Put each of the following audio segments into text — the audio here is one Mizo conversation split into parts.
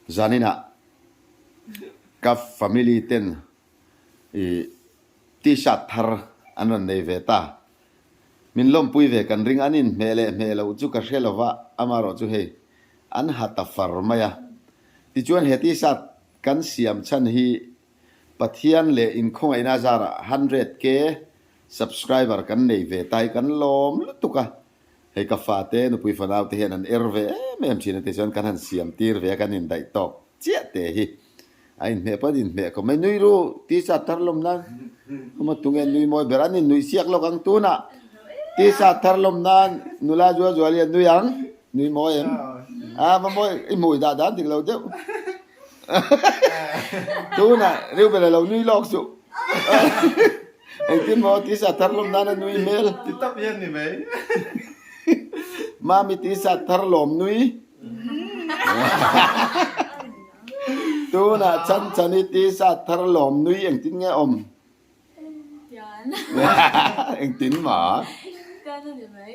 Zaninah ka family ten i t-shirt thar an rawn nei ve ta. Min lawmpui ve kan ring an inhmeh leh hmeh loh chu ka hre lo va, amaherawh chu hei an ha ta far mai a. Tichuan he t-shirt kan siam chhan hi Pathian leh inkhawngaihna zarah 100K subscriber kan nei ve ta hi kan lawm lutuk a. Hei ka fate nupui fanau te hian an er ve em em thin a tichuan kan han siam tir ve a kan indaih tawk chiah te hi a inhmeh pawh an inhmeh khawp mai. Nui ru tisa thar lawm nan awm a tunge nui mawi ber an innuih siak lawk ang tunah tisa thar lawm nan nula zual zual hi an nui ang nui mawi em a va mawi i hmui dah dan dik lo deuh tunah Reuben a lo nui lawk suh. Engtin maw tisa thar lawm nan a nui hmel. Ti tap hian ni mai. Mami tisa thar lawm nui. Tunah chan chan i tisa thar lawm nui engtin nge awm? Tian. Engtin ma? Tian a ni mai.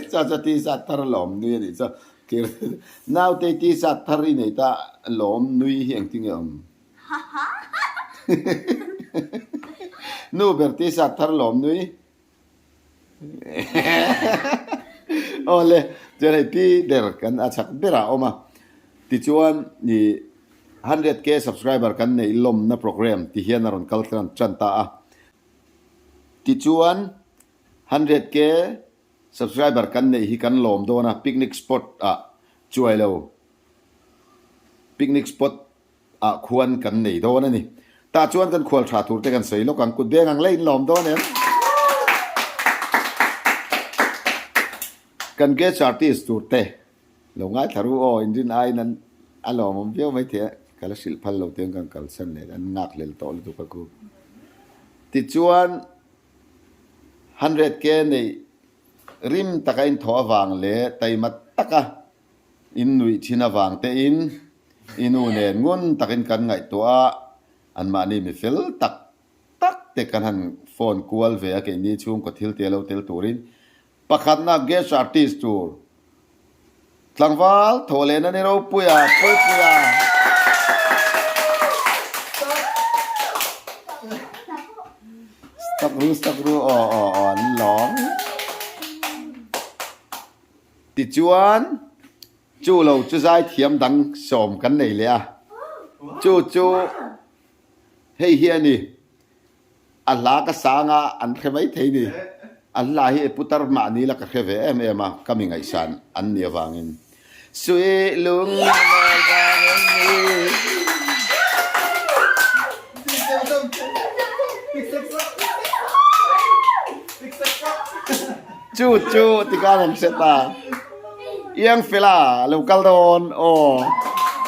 Cha cha tisa thar lawm nui a nih chu. Naute tisa thar i nei ta lawm nui hi engtin nge awm? Nu ber tisa thar lawm nui. Awle, chuan hei pi ber kan a chak berah a awm a. Tichuan i 100k subscriber kan neih lawmna program ti hian a rawn kal tan ta a. Tichuan 100k subscriber kan neih hi kan lawm dawn a, picnic spot ah chuai lo picnic spot ah khuan kan nei dawn a ni. Tah chuan kan khual tha tur te kan sawi lawk ang, kut beng ang leh in lawm dawn em? Kan guest artist tur te lo ngaithla ru aw, in rin aiin an a lawmawm viau mai thei a, ka la hrilh phal lo tiang kan kalsan leh an nghak hlel tawh lutuk a ku. Tichuan 100K neih rim taka inthawh avang leh taima taka In nuih thin avang tein i nu nen ngun takin kan ngaihtuah a, anmahni mi fel tak tak te kan han phone kual ve a keini chhungkaw thil te lo tel turin pakhatna guest artist tur tlangval thawh lehna ni ropuia Puipuia Stak ru stak ru aw aw aw an lawm. Tichuan, chu lo chu zaithiam dang sawm kan nei leh a, chu chu hei hi a ni, a hla ka sang a, an hre mai thei ni, a hla hi e putar mahni la ka hre ve em em a, ka mi ngaihsan an ni avangin. Sui lung mawi vang em ni. Chu chu tikhan an hre ta. Iang Fela lo kal dawn aw.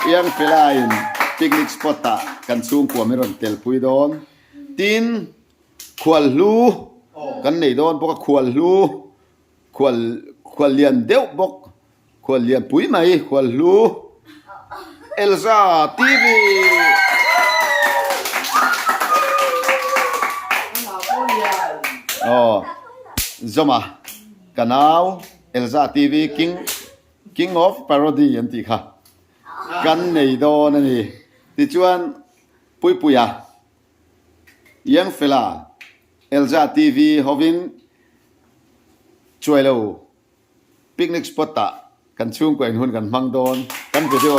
Iang Fela in picnic spot ah kan chhungkua min rawn tel pui dawn. Tin, khual hlu kan nei dawn bawk a, khual hlu khual khual lian deuh bawk, khual lian pui mai, khual hlu Elza TV. Aw Zawma ka nau Elza TV king king of parody an tih kha kan nei dawn a ni. Tichuan Puipuia Iangfela Elza TV hovin chuai lo Picnic spot ah kan chhungkua in hun kan hmang dawn kan video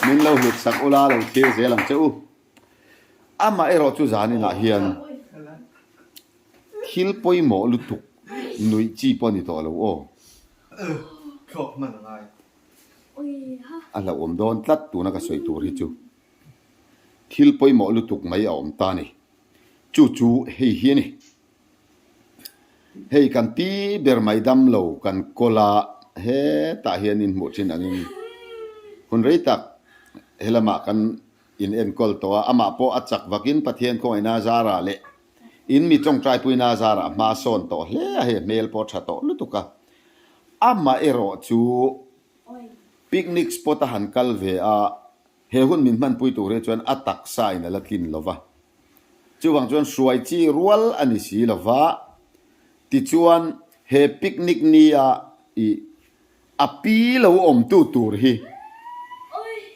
min lo hlut sak ula lo thlir zel ang che u. Amah erawh chu zan inah hian thil pawimawh lutuk nuih chi pawh a ni tawh lo aw. A hlauhawm dawn tlat tuna ka sawi tur hi chu thil pawimawh lutuk mai a awm ta a ni. Chu chu hei hi a ni. Hei kan pi ber mai dam lo kan kawl a, hetah hian in hmuh thin angin hun rei tak helamah kan in enkawl tawh a, amah pawh a chak vakin Pathian khawngaihna zarah leh in mi tawngtaipuina zarah hma sawn tawh hle a, hei hmel pawh tha tawh lutuk a, amah erawh chu picnic spot a han kal ve a, he hun min hmanpui tur hi chuan a taksa in a la tlin lo va. Chuvang chuan hruai chi rual a ni si lo va, tichuan he picnic nia i a pi lo awmtu tur hi.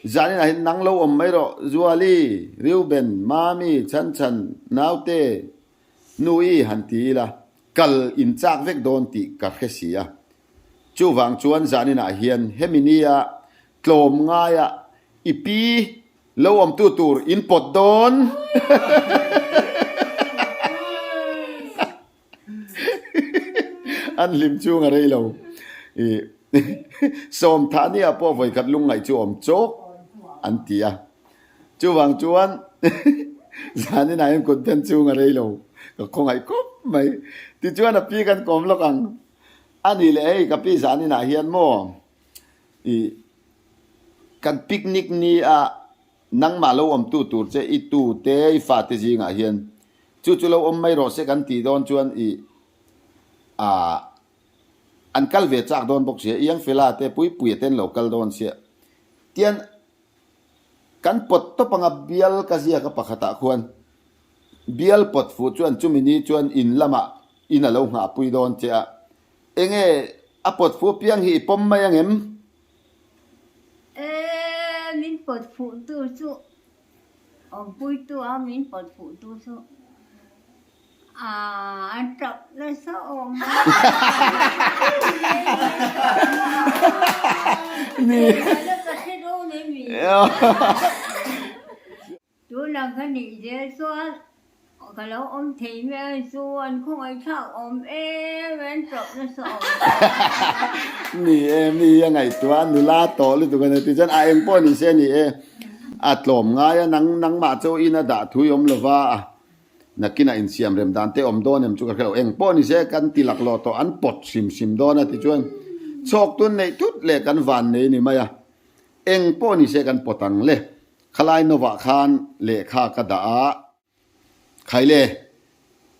Zaninah hian nang lo awm mai rawh, Zuali, Reuben, Mami, Chhanchhan, Naute, Nui han ti ila, kal in chak vek dawn tih ka hre si a. Chuvang chuan zaninah hian hemi nia tlawm ngaia i pi lo awmtu tur in pawt dawn. An hlim chung a rei lo. I Sawmthah nia pawh vawikhat lungngaih chu awm chawk an ti a. Chuvang chuan zaninah hian kut ben chung a rei lo. Ka khawngaih khawp mai. Tichuan a pi kan kawm lawk ang. A ni leh hei ka pi zaninah hian maw i kan picnic ni a nangmah lo awmtu tur che i tu te i fate zingah hian chu chu lo awm mai rawh se kan tih dawn chuan i ah an kal ve chak dawn bawk sia Iangfela te Puipuia te an lo kal dawn sia tian Kan pawt tawp anga bial ka ziak a pakhatah khuan bial pawt fuh chuan chumi ni chuan in lamah in a lo nghahpui dawn che a, enge a pawt fuh piang hi i pawm mai angem? E, min pawt fuh tu chu awmpuitu a min pawt fuh tu chu. A tap nasa awm a. Tunah ka nih zel chuan ka lo awm thei mai a chu an khawngaihthlak awm em an tap nasa awm a. Ni e, mi a ngaihtuah a nula tawh lutuk a ni tichuan a eng pawh ni se ni e, a tlawm ngai a nang nangmah chu in a dah thui awm lova a. Nakinah insiam rem dan te awm dawn em chu ka hre lo. Eng pawh ni se kan ti laklawh tawh an pawt hrim hrim dawn a tichuan chhawk tun neih thut leh kan van nei ni mai a. Eng pawh ni se kan pawt ang le. Khalai novah khan lehkha ka dah a. Khaile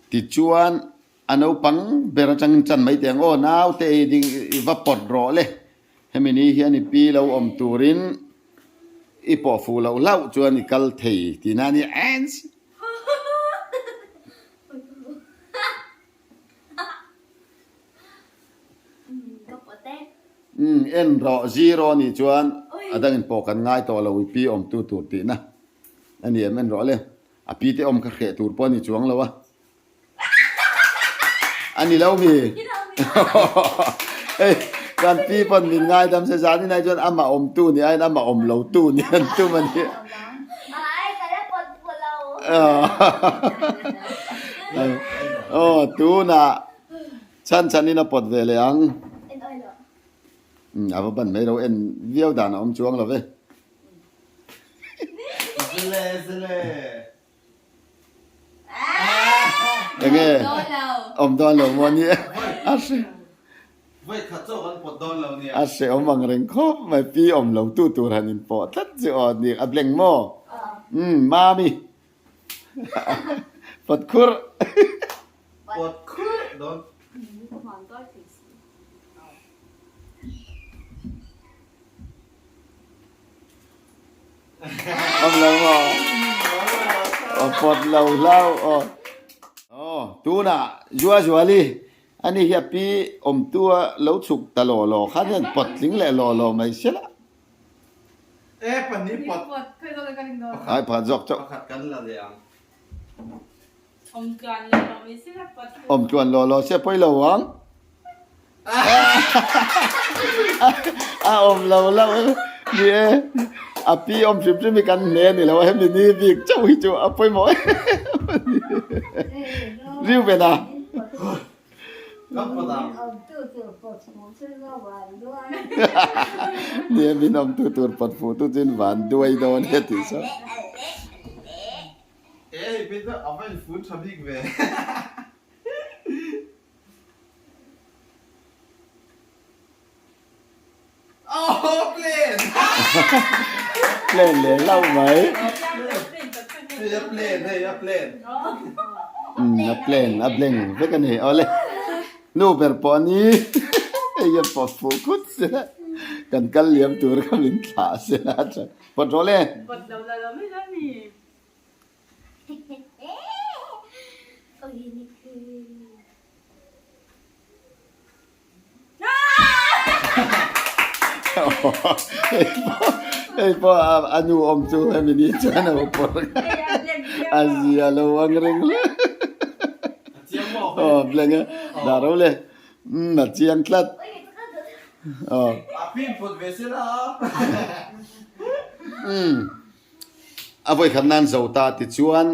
tichuan a naupang ber atangin chan mai teh ang aw naute i ding i va pawt rawh le. Hemi ni hian i pi lo awm turin i pawh fuh loh hlauh chuan i kal thei tihna a ni. Ans. Umm en rawh zero nih chuan a dangin pawh kan ngai tawh lo i pi awmtu tur tihna a ni em en rawh le a pi te awm kha hreh tur pawh a ni chuang lo a. A ni lo mi? Hei kan pi pawn min ngaidam se zan inah chuan amah awmtu ni aiin amah awm lo tu ni an tum a ni. Aw tunah chhan chhan in a pawt ve leh ang. A va ban mai lo en viau dan a awm chuang lo ve. Zile zile. Enge awm dawn lo maw ni a hre a hre awm ang reng khawp mai pi awm lo tu tur han in pawh tlat chu aw ni a bleng maw umm mami pawt khurh pawt khurh dawn. Awm lo maw? Aw pawt lo hlau aw. Aw tunah Zuazuali ani hi a pi awmtu a lo chhuk ta law law khan hian pawt tling leh law law mai se la. E pahnih pawt. Ai pakhat zawk chauh. Pakhat kan la leh ang. Awm tluan law law mai se la pawt. Awm tluan law law se pawi lo ang. A awm lo lo ni e. A pi awm hrim hrim hi kan hne a ni lo a hemi ni bik chauh hi chu a pawimawh em a ni. Riu ve na. Ni e min awmtu tur pawt fuh tu chu in van duai dawn e tih sawn. Hei pin chu a va in fun tha bik ve. Aww plane. Plane leh hlauh mai. Hei a plane hei a plane. Umm a plane a bleng vek a ni awle. Nu ber pawh a ni hei a pawt fuh khut sela kan kal liam tur kha min thlah sela a tha. Pawt rawh le. Pawt lo la lo mai la ni. Hei pawh a nu awm chu hemi ni chuan a upawr a zia lo ang reng hle. Aw blank e dah ro le umm a chiang tlat aw. Umm a vawikhat nan zo ta tichuan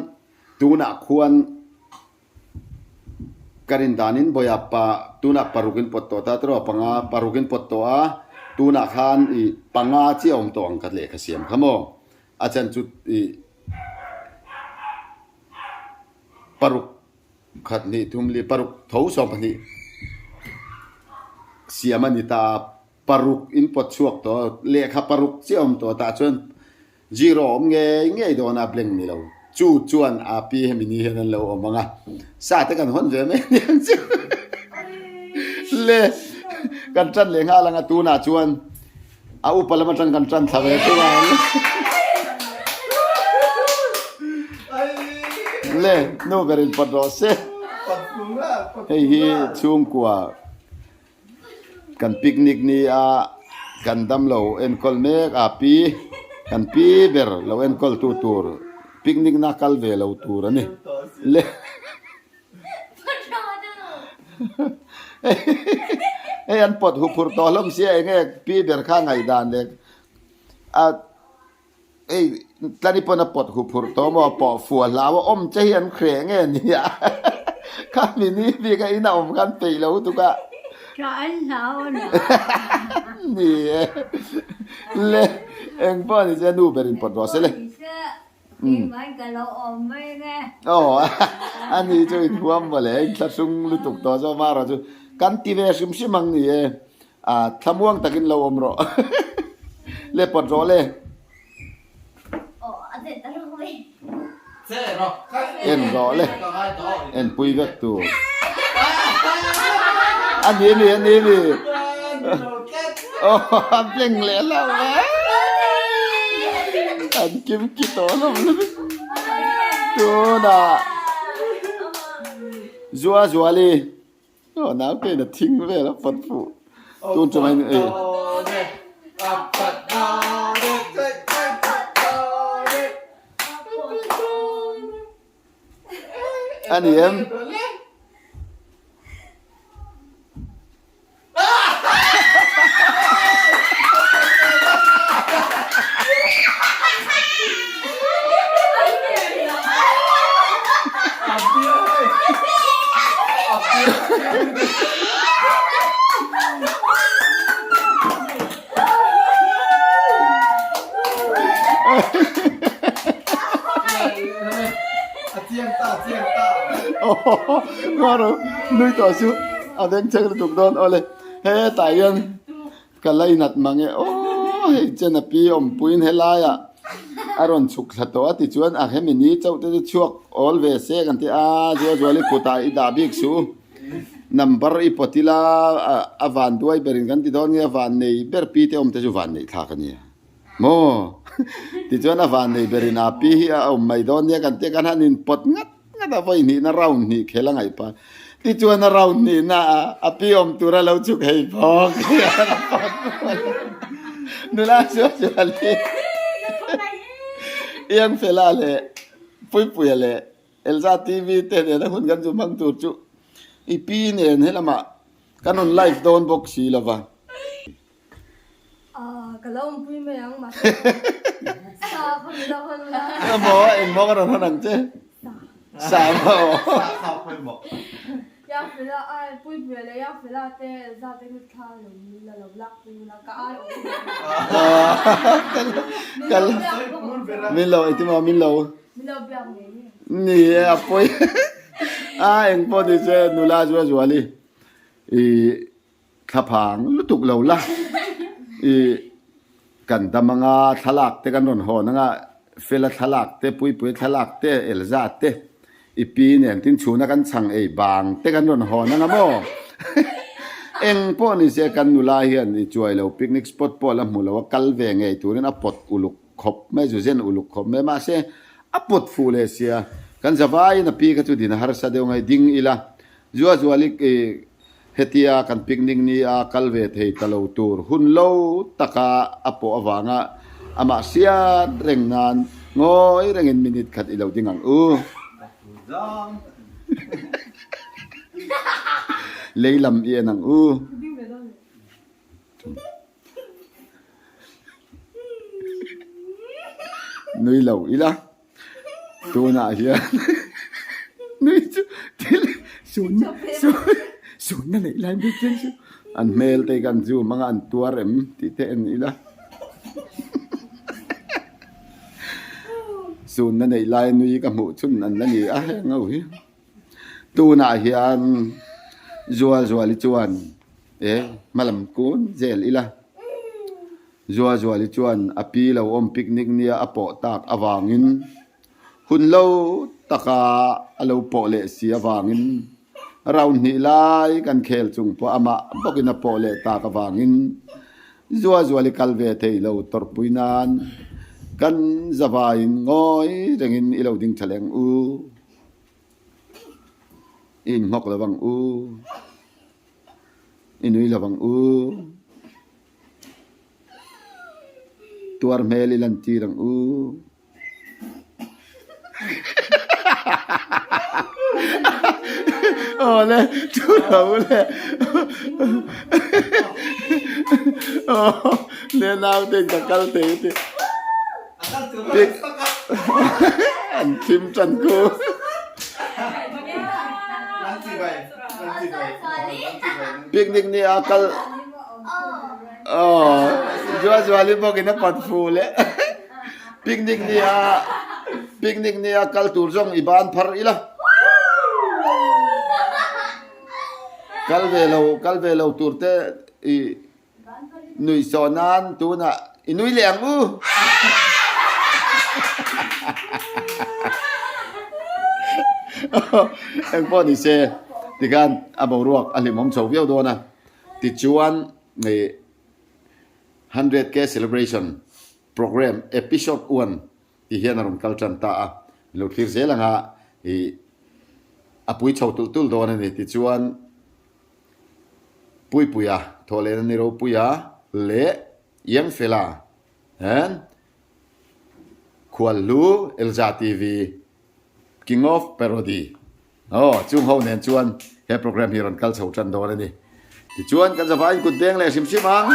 tunah khuan Ka rin danin Bawiha pa tunah parukin pawt tawh ta tiraw panga parukin pawt tawh a tunah khan i panga chiah a awm tawh ang ka lehkha siam kha maw a chan chu i paruk khat hnih thum li paruk tho 12 siam a ni ta a. Paruk in pawt chhuak tawh, lehkha paruk chiah awm tawh tah chuan zero awm ngei ngei dawn a blank ni lo. Chu chuan a pi hemi ni hian an lo awm ang a, sa te kan hawn ve mai aniang chu. Le kan tan leh nghal ang a tunah chuan a upa lam atang kan tan thla ve thung ang. Le nu ber in pawt rawh se. Hei hi chhungkua. Kan picnic ni a kan damlo enkawl mek a pi kan pi ber lo enkawl tu tur picnic na kal ve lo tur a ni le hei an pawt hu phur tawh hlawm sia enge pi ber kha ngaihdan leh a. Hei tlani pawn a pawt hu phurh tawh maw pawh fua hlau a awm che hi an hreh nge nia kha mi ni bik a in a awm khan peih lo tuk a. Tha an hlau a nia. Ni e le eng pawh ni se nu ber in pawt rawh se le. Keimah ka lo awm mai nge. Aw a ni chu in huam mawle in thlahrung lutuk tawh zawk mah erawh chu kan ti ve hrim hrim ang ni e. A thlamuang takin lo awm rawh. Le pawt rawh le. En rawh le. En pui vek tur. A ni ni a ni ni. A beng leh lo e. An kim ki tawh lo. Tunah Zua Zuali. Aw naute in a thing vel a pawt fuh tun chu mai e. A ni em? Nui tawh chu a veng chek lutuk dawn awle hetah hian Ka lainat mang e aw, hei chen a pi awmpuiin helaiah a rawn chhuk thla tawh a tichuan a hemi ni chauh te chu chhuak awl ve se kan ti a, Zuazuali kutah i dah bik suh u, number i pawt ila a van duai berin kan ti dawn nge a van nei ber pi te awm te chu van neih thlak a nia maw tichuan a van nei berin a pi hi a awm mai dawn nia kan ti a kan han inpawt ngat. Ngat a vawi hnihna round hnih khel a ngaih pah. Tichuan a round hnihna ah a pi awm tur a lo chhuk hei bawk. Nula chuan chuan hi Iangfela leh Puipuia leh Elza TV te nena hun kan zu hmang tur chu i pi nen helamah kan rawn live dawn bawk si lova. Ka lo awmpui mai ang mahse sa kha min lo hawn la. Emaw engmaw ka rawn hawn ang che. Sa maw. Sa kha pawimawh. Yafela ai Puipuia leh Yafela te Elza te hi thla lo la lo lak pui ula ka ai awm. Kal min lo engtin maw min lo. Min lo biak ngei ngei. Ni e a pawi a engpawh ni se nula chu a zuali i Thlaphang lutuk lo la i kan dam anga thlalak te kan rawn hawn anga Fela thlalak te Puipuia thlalak te Elza te i pi nen tin chhuna kan chhang ei bang te kan rawn hawn anga maw eng pawh ni se kan nula hian i chuai lo picnic spot pawh la hmu lo a kal ve ngei turin a pawt uluk khawp mai zu zen uluk khawp mai mahse a pawt fuh leh sia kan zavaiin a pi kha chu din a harsa deuh ngai ding ila Zuazuali i Hetia kan picnic ni a kal ve thei ta lo tur hun lo taka a pawh avanga Amah hriat reng nan ngawi rengin minute khat i lo ding ang u. Lei lam i en ang u. Nui lo ila tunah hian nui chu thil sun sunna neih lai bik chiang chu an hmel te kan zoom anga an tuar em tih te en ila sunna neih lai nui ka hmuh chhun an la ni a heng ho hi. Tunah hian Zualzuali chuan e hmalam kun zel ila. Zualzuali chuan a pi lo awm picnic nia a pawh tak avangin hun lo taka a lo pawh leh si avangin round hnih lai kan khel chung pawh amah bawkin a pawh leh tak avangin Zualzuali kal ve thei lo tawrhpui nan kan zavaiin ngawi rengin i lo ding tha leng u. I inhmawk lo vang u. I nui lo vang u. Tuar hmel i lantir ang u. Aw le, chu lo le. Aw, le naute in ka kal thei ti. An thim tan ku. Picnic ni a kal oh Zua Zuali bawk in a pat fu le. Picnic ni a picnic ni a kal tur zawng i ban phar ila. Kal ve lo kal ve lo tur te i Nuih sawh nan tunah i nui leh ang u. Engpawh ni se tikhan a boruak a hlimawm chho viau dawn a. Tichuan 100K celebration program episode 1 tih hian a rawn kal tan ta a. Lo thlir zel anga i a pui chho tulh tulh dawn a ni. Tichuan Puipuia, Thawhlehna ni ropuia leh Iangfela and Khualhlu Elza TV King of Parody aw chung ho nen chuan he program hi rawn kal chho tan dawn a ni. Tichuan kan zavaiin kut beng leh hrim hrim ang.